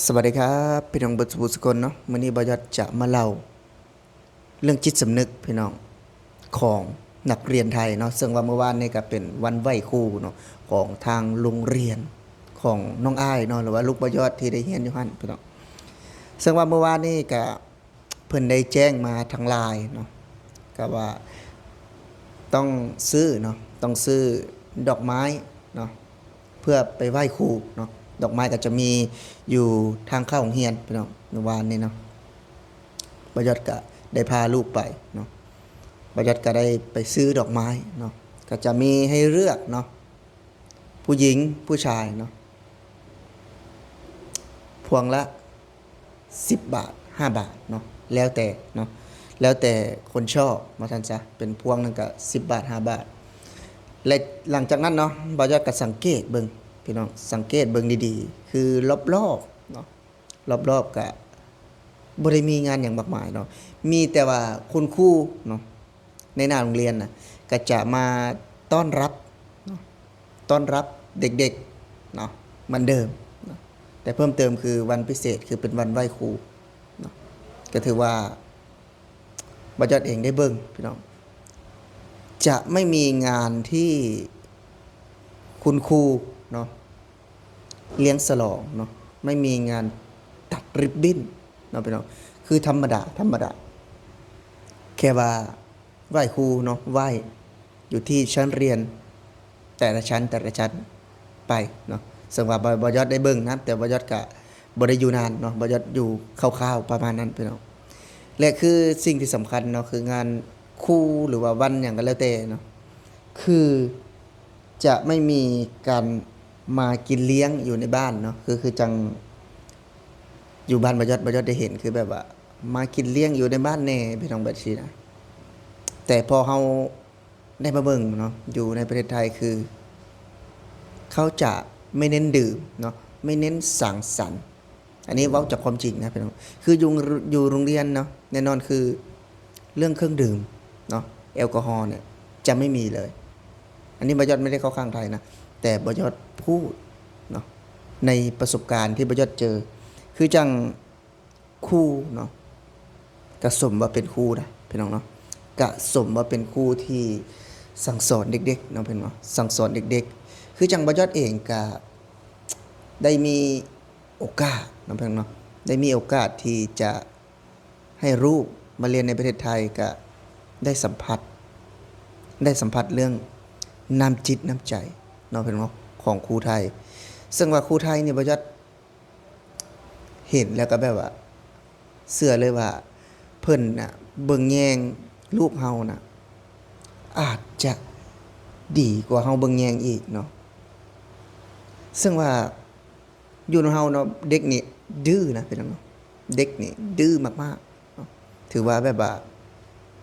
ສະຫວັດດີຄັບ ພີ່ນ້ອງເບິດສູ່ຜູ້ສູ່ຄົນເນາະ. ມື້ນີ້ບ່າວຍອດຈະມາເລົ່າເລື່ອງຈິດສຳນຶກ ພີ່ນ້ອງ ຂອງນັກຮຽນໄທເນາະ, ເຊິ່ງວ່າມື້ວານນີ້ກໍເປັນວັນໄຫວ້ຄູເນາະ ຂອງທາງໂຮງຮຽນຂອງນ້ອງອ້າຍເນາະ ຫຼືວ່າລູກບ່າວຍອດທີ່ໄດ້ຮຽນຢູ່ຫັ້ນ ພີ່ນ້ອງ. ເຊິ່ງວ່າມື້ວານນີ້ກໍ ເພິ່ນໄດ້ແຈ້ງມາທາງ ไลน์ ເນາະ ກໍວ່າຕ້ອງຊື້ເນາະ ຕ້ອງຊື້ດອກໄມ້ເນາະ ເພື່ອໄປໄຫວ້ຄູເນາະ. ດອກໄມ້ກໍຈະມີຢູ່ທາງເຂົ້າໂຮງຮຽນ ພີ່ນ້ອງ. ມື້ວານນີ້ເນາະ ບ່າວຍອດກໍໄດ້ພາລູກໄປເນາະ, ບ່າວຍອດກໍໄດ້ໄປຊື້ດອກໄມ້ເນາະ, ກໍຈະມີໃຫ້ເລືອກເນາະ ຜູ້ຍິງຜູ້ຊາຍເນາະ ພວງລະສິບບາດ ຫ້າບາດເນາະ ແລ້ວແຕ່ເນາະ ແລ້ວແຕ່ຄົນຊອບວ່າຊັ້ນຊະ, ເປັນພວງໜຶ່ງກະສິບບາດ ຫ້າບາດ. ແລະ ຫຼັງຈາກນັ້ນເນາະ ບ່າວຍອດກະສັງເກດເບິ່ງ ພີ່ນ້ອງ ສັງເກດເບິ່ງດີໆ ຄືລອບໆເນາະ ລອບໆກະບໍ່ໄດ້ມີງານຫຍັງມາກມາຍເນາະ, ມີແຕ່ວ່າຄຸນຄູເນາະ ໃນໜ້າໂຮງຮຽນນະ ກໍຈະມາຕ້ອນຮັບເນາະ ຕ້ອນຮັບເດັກໆເນາະ ເໝືອນເດີມເນາະ, ແຕ່ເພີ່ມເຕີມຄືວັນພິເສດ ຄືເປັນວັນໄຫວ້ຄູເນາະ. ກໍຖືວ່າບ່າວຍອດເອງໄດ້ເບິ່ງ ພີ່ນ້ອງ ຈະໄມ່ມີງານທີ່ຄຸນຄູເນາະ ລ້ຽງສະຫຼອງເນາະ, ໄມ່ມີງານຕັດລິບບິ້ນເນາະ ພີ່ນ້ອງ, ຄືທຳມະດາ ທຳມະດາ ແຄ່ວ່າໄຫວ້ຄູເນາະ ໄຫວ້ຢູ່ທີ່ຊັ້ນຮຽນແຕ່ລະຊັ້ນ ແຕ່ລະຊັ້ນໄປເນາະ. ເຊິ່ງວ່າບ່າວ ບ່າວຍອດໄດ້ເບິ່ງນະ ແຕ່ບ່າວຍອດກະບໍ່ໄດ້ຢູ່ນານເນາະ, ບ່າວຍອດຢູ່ຄ່າວໆປະມານນັ້ນ ພີ່ນ້ອງ. ແລະ ຄືສິ່ງທີ່ສຳຄັນເນາະ ຄືງານຄູ ຫຼືວ່າວັນຫຍັງກໍແລ້ວແຕ່ເນາະ ຄື ຈະໄມ່ມີການມາກິນລ້ຽງຢູ່ໃນບ້ານເນາະ, ຄື ຄືຈັ່ງຢູ່ບ້ານບ່າວຍອດ ບ່າວຍອດໄດ້ເຫັນ ຄືແບບວ່າມາກິນລ້ຽງຢູ່ໃນບ້ານແດ່ ພີ່ນ້ອງ ແບບຊີ້ນະ. ແຕ່ພໍເຮົາໄດ້ມາເບິ່ງເນາະ ຢູ່ໃນປະເທດໄທ ຄືເຂົາຈະໄມ່ເນັ້ນດື່ມເນາະ ໄມ່ເນັ້ນສັງສັນ. ອັນນີ້ເວົ້າຈາກຄວາມຈິງນະ ພີ່ນ້ອງ, ຄືຢູ່ ຢູ່ໂຮງຮຽນເນາະ ແນ່ນອນຄືເລື່ອງເຄື່ອງດື່ມເນາະ ແອລກໍຮໍເນຍ ຈະໄມ່ມີເລີຍ. ອັນນີ້ບ່າວຍອດໄມ່ໄດ້ເຂົ້າຂ້າງໃຜນະ ແຕ່ບ່າວຍອດພູດເນາະ ໃນປະສົບການທີ່ບ່າວຍອດເຈີ, ຄືຈັ່ງຄູເນາະ ກະສົມວ່າເປັນຄູນະ ພີ່ນ້ອງເນາະ, ກະສົມວ່າເປັນຄູທີ່ສັ່ງສອນເດັກໆເນາະ ພີ່ນ້ອງເນາະ, ສັ່ງສອນເດັກໆ. ຄືຈັ່ງບ່າວຍອດເອງກະໄດ້ມີ ໂອກາດເນາະ ພີ່ນ້ອງເນາະ, ໄດ້ມີໂອກາດທີ່ຈະໃຫ້ລູກມາຮຽນໃນປະເທດໄທ ກະໄດ້ສຳຜັດ ໄດ້ສຳຜັດເລື່ອງນ້ຳຈິດນ້ຳໃຈເນາະ ພີ່ນ້ອງເນາະ ຂອງຄູໄທ. ເຊິ່ງວ່າຄູໄທນີ້ ບ່າວຍອດເຫັນແລ້ວກໍແບບວ່າເຊື່ອເລີຍວ່າເພິ່ນນະເບິ່ງແຍງລູກເຮົານະ ອາດຈະດີກວ່າເຮົາເບິ່ງແຍງອີກເນາະ. ເຊິ່ງວ່າ ຢູ່ນຳເຮົາເນາະ ເດັກນີ້ດື້ນະ ພີ່ນ້ອງເນາະ, ເດັກນີ້ດື້ມາກໆເນາະ, ຖືວ່າແບບວ່າ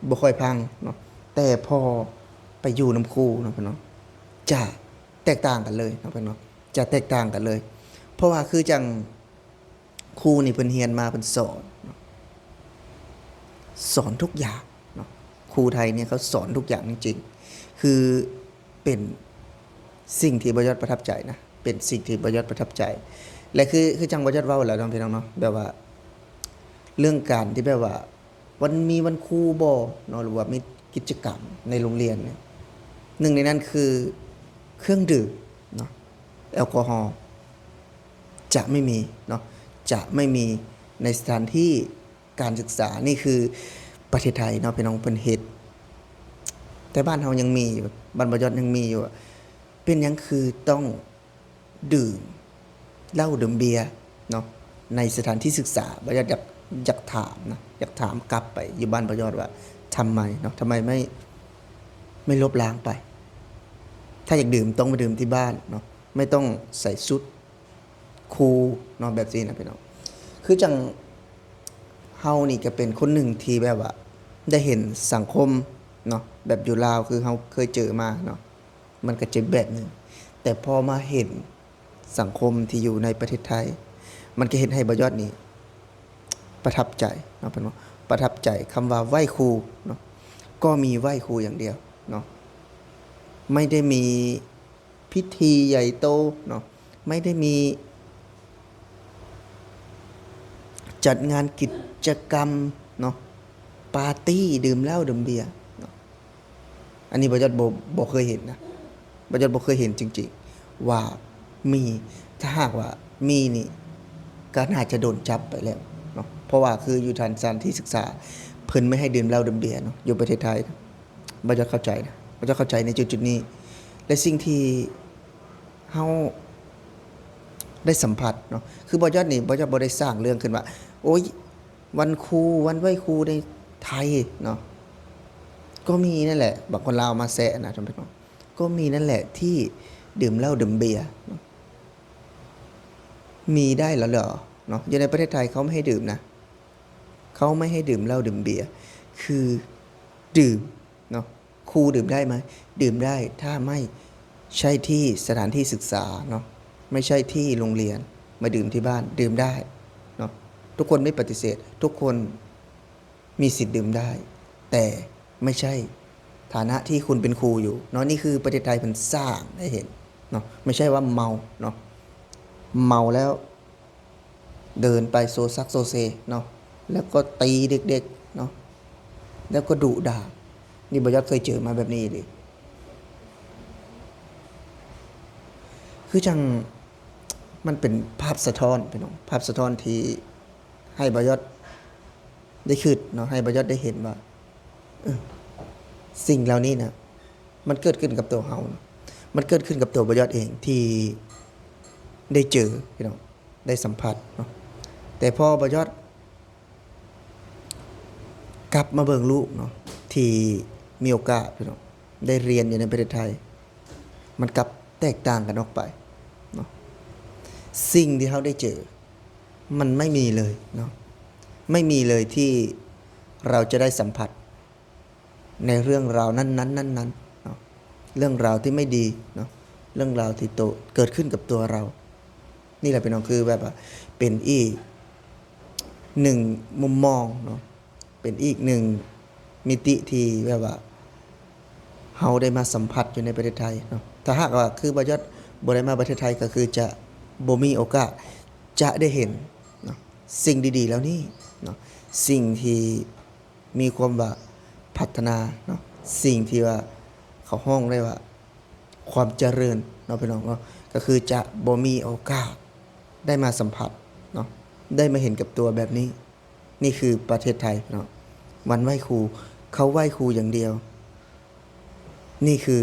ບໍ່ຄ່ອຍຟັງເນາະ, ແຕ່ພໍໄປຢູ່ນຳຄູເນາະ ພີ່ນ້ອງເນາະ ຈະແຕກຕ່າງກັນເລີຍເນາະ ພີ່ນ້ອງເນາະ, ຈະແຕກຕ່າງກັນເລີຍ. ເພາະວ່າຄືຈັ່ງຄູນີ້ເພິ່ນຮຽນມາ ເພິ່ນສອນເນາະ ສອນທຸກຢ່າງເນາະ, ຄູໄທນີ້ເຂົາສອນທຸກຢ່າງຈິງໆ ຄື ເປັນສິ່ງທີ່ບ່າວຍອດປະທັບໃຈນະ, ເປັນສິ່ງທີ່ບ່າວຍອດປະທັບໃຈ. ແລະ ຄື ຄືຈັ່ງບ່າວຍອດເວົ້າແລ້ວເນາະ ພີ່ນ້ອງເນາະ, ແບບວ່າເລື່ອງການທີ່ແບບວ່າວັນ ມີວັນຄູບໍ່ເນາະ ຫຼືວ່າມີກິດຈະກຳໃນໂຮງຮຽນເນຍ, ໜຶ່ງໃນນັ້ນຄືເຄື່ອງດື່ມເນາະ ແອລກໍຮໍ ຈະໄມ່ມີເນາະ, ຈະໄມ່ມີໃນສະຖານທີ່ ການສຶກສາ. ນີ້ຄືປະເທດໄທເນາະ ພີ່ນ້ອງ, ເພິ່ນເຮັດ, ແຕ່ບ້ານເຮົາຍັງມີຢູ່, ບ້ານບ່າວຍອດຍັງມີຢູ່. ເປັນຫຍັງຄືຕ້ອງດື່ມເຫຼົ້າດື່ມເບຍເນາະ ໃນສະຖານທີ່ສຶກສາ? ບ່າວຍອດຢາກ ຢາກຖາມນະ, ຢາກຖາມກັບໄປຢູ່ບ້ານບ່າວຍອດວ່າ ທຳໄມເນາະ, ທຳໄມໄມ່ ໄມ່ລົບລ້າງໄປ? ຖ້າຢາກດື່ມຕ້ອງໄປດື່ມທີ່ບ້ານເນາະ, ໄມ່ຕ້ອງໃສ່ຊຸດ ຄູເນາະ ແບບຊີ້ນະ ພີ່ນ້ອງ. ຄືຈັ່ງເຮົານີ້ກໍເປັນຄົນໜຶ່ງທີ່ແບບວ່າໄດ້ເຫັນສັງຄົມເນາະ ແບບຢູ່ລາວ ຄືເຮົາເຄີຍເຈີມາເນາະ, ມັນກໍຈະແບບໜຶ່ງ, ແຕ່ພໍມາເຫັນສັງຄົມທີ່ຢູ່ໃນປະເທດໄທ ມັນກໍເຮັດໃຫ້ບ່າວຍອດນີ້ປະທັບໃຈເນາະ ເພິ່ນວ່າປະທັບໃຈຄຳວ່າໄຫວ້ຄູເນາະ, ກໍມີໄຫວ້ຄູຢ່າງດຽວເນາະ, ໄມ່ໄດ້ມີ ພິທີໃຫຍ່ໂຕເນາະ, ໄມ່ໄດ້ມີ ຈັດງານກິດຈະກຳເນາະ ປາຕີ້ ດື່ມເຫຼົ້າດື່ມເບຍເນາະ. ອັນນີ້ບ່າວຍອດບໍ່ ບໍ່ເຄີຍເຫັນນະ ບ່າວຍອດບໍ່ເຄີຍເຫັນຈິງໆ ວ່າມີ. ຖ້າຫາກວ່າມີນີ້ ກໍໜ້າຈະໂດນຈັບໄປແລ້ວເນາະ ເພາະວ່າຄືຢູ່ສະຖານທີ່ສຶກສາ ເພິ່ນບໍ່ໃຫ້ດື່ມເຫຼົ້າດື່ມເບຍເນາະ ຢູ່ປະເທດໄທ. ບ່າວຍອດເຂົ້າໃຈນະ ບ່າວຍອດເຂົ້າໃຈໃນຈຸດໆນີ້ ແລະ ສິ່ງທີ່ເຮົາໄດ້ສຳຜັດເນາະ ຄືບ່າວຍອດນີ້ ບ່າວຍອດບໍ່ໄດ້ສ້າງເລື່ອງຂຶ້ນວ່າ ໂອ້ຍ ວັນຄູ ວັນໄຫວ້ຄູໃນໄທເນາະ ກໍມີນັ້ນແຫຼະ ບາງຄົນລາວມາແຊະນະ ທ່ານຜູ້ຊົມ ກໍມີນັ້ນແຫຼະທີ່ດື່ມເຫຼົ້າດື່ມເບຍເນາະ. ມີໄດ້ແລ້ວເນາະ ຢູ່ໃນປະເທດໄທເຂົາບໍ່ໃຫ້ດື່ມນະ ເຂົາບໍ່ໃຫ້ດື່ມເຫຼົ້າດື່ມເບຍ ຄືດື່ມເນາະ. ຄູດື່ມໄດ້ໄໝ? ດື່ມໄດ້ ຖ້າໄມ່ໃຊ່ທີ່ສະຖານທີ່ສຶກສາເນາະ ໄມ່ໃຊ່ທີ່ໂຮງຮຽນ ມາດື່ມທີ່ບ້ານ ດື່ມໄດ້ເນາະ ທຸກຄົນໄມ່ປະຕິເສດ ທຸກຄົນມີສິດດື່ມໄດ້ ແຕ່ໄມ່ໃຊ່ຖານະທີ່ຄຸນເປັນຄູຢູ່ເນາະ. ນີ້ຄືປະເທດໄທເພິ່ນສ້າງໃຫ້ເຫັນເນາະ ໄມ່ໃຊ່ວ່າເມົາເນາະ ເມົາແລ້ວ ເດີນໄປໂຊຊັກໂຊເຊເນາະ ແລ້ວກໍຕີເດັກໆເນາະ ແລ້ວກໍດຸດ່າ. ນີ້ບ່າວຍອດເຄີຍເຈີມາແບບນີ້ເດ ຄືຈັ່ງມັນເປັນພາບສະທ້ອນ ພີ່ນ້ອງ ພາບສະທ້ອນທີ່ໃຫ້ບ່າວຍອດໄດ້ຄິດເນາະ ໃຫ້ບ່າວຍອດໄດ້ເຫັນວ່າ ເອີ ສິ່ງເຫຼົ່ານີ້ນະ ມັນເກີດຂຶ້ນກັບຕົວເຮົາເນາະ ມັນເກີດຂຶ້ນກັບຕົວບ່າວຍອດເອງທີ່ໄດ້ເຈີ ພີ່ນ້ອງ ໄດ້ສຳຜັດເນາະ. ແຕ່ພໍບ່າວຍອດກັບມາເບິ່ງລູກເນາະ ທີ່ມີໂອກາດ ພີ່ນ້ອງ ໄດ້ຮຽນຢູ່ໃນປະເທດໄທ ມັນກັບແຕກຕ່າງກັນອອກໄປເນາະ. ສິ່ງທີ່ເຮົາໄດ້ເຈີ ມັນໄມ່ມີເລີຍເນາະ ໄມ່ມີເລີຍທີ່ເຮົາຈະໄດ້ສຳຜັດ ໃນເລື່ອງລາວນັ້ນໆ ນັ້ນໆ ເນາະ ເລື່ອງລາວທີ່ໄມ່ດີເນາະ ເລື່ອງລາວທີ່ໂຕ ເກີດຂຶ້ນກັບຕົວເຮົາ. ນີ້ແຫຼະພີ່ນ້ອງ ຄືແບບວ່າເປັນອີກໜຶ່ງມຸມມອງເນາະ ເປັນອີກໜຶ່ງມິຕິທີ່ແບບວ່າເຮົາໄດ້ມາສຳຜັດຢູ່ໃນປະເທດໄທເນາະ. ຖ້າຫາກວ່າຄືບ່າວຍອດບໍ່ໄດ້ມາປະເທດໄທ ກໍຄືຈະບໍ່ມີໂອກາດຈະໄດ້ເຫັນເນາະ ສິ່ງດີໆເຫຼົ່ານີ້ເນາະ ສິ່ງທີ່ ມີຄວາມວ່າພັດທະນາເນາະ ສິ່ງທີ່ວ່າເຂົາຮ້ອງໄດ້ວ່າຄວາມຈະເລີນເນາະ ພີ່ນ້ອງເນາະ ກໍຄືຈະບໍ່ມີໂອກາດໄດ້ມາສຳຜັດເນາະ ໄດ້ມາເຫັນກັບຕົວແບບນີ້. ນີ້ຄືປະເທດໄທພີ່ນ້ອງ ວັນໄຫວ້ຄູ ເຂົາໄຫວ້ຄູຢ່າງດຽວ. ນີ້ຄື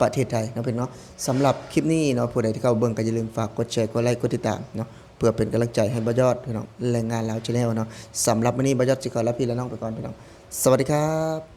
ປະເທດໄທເນາະ ພີ່ນ້ອງເນາະ. ສຳລັບຄລິບນີ້ເນາະ ຜູ້ໃດທີ່ເຂົ້າເບິ່ງກໍຢ່າລືມຝາກກົດແຊ ກົດໄລ ກົດຕິດຕາມເນາະ ເພື່ອເປັນກຳລັງໃຈໃຫ້ບ່າວຍອດ ພີ່ນ້ອງ ແລງງານລາວ Channel ເນາະ. ສຳລັບມື້ນີ້ບ່າວຍອດຊິຂໍລາພີ່ລານ້ອງໄປກ່ອນ ພີ່ນ້ອງ. ສະຫວັດດີຄັບ.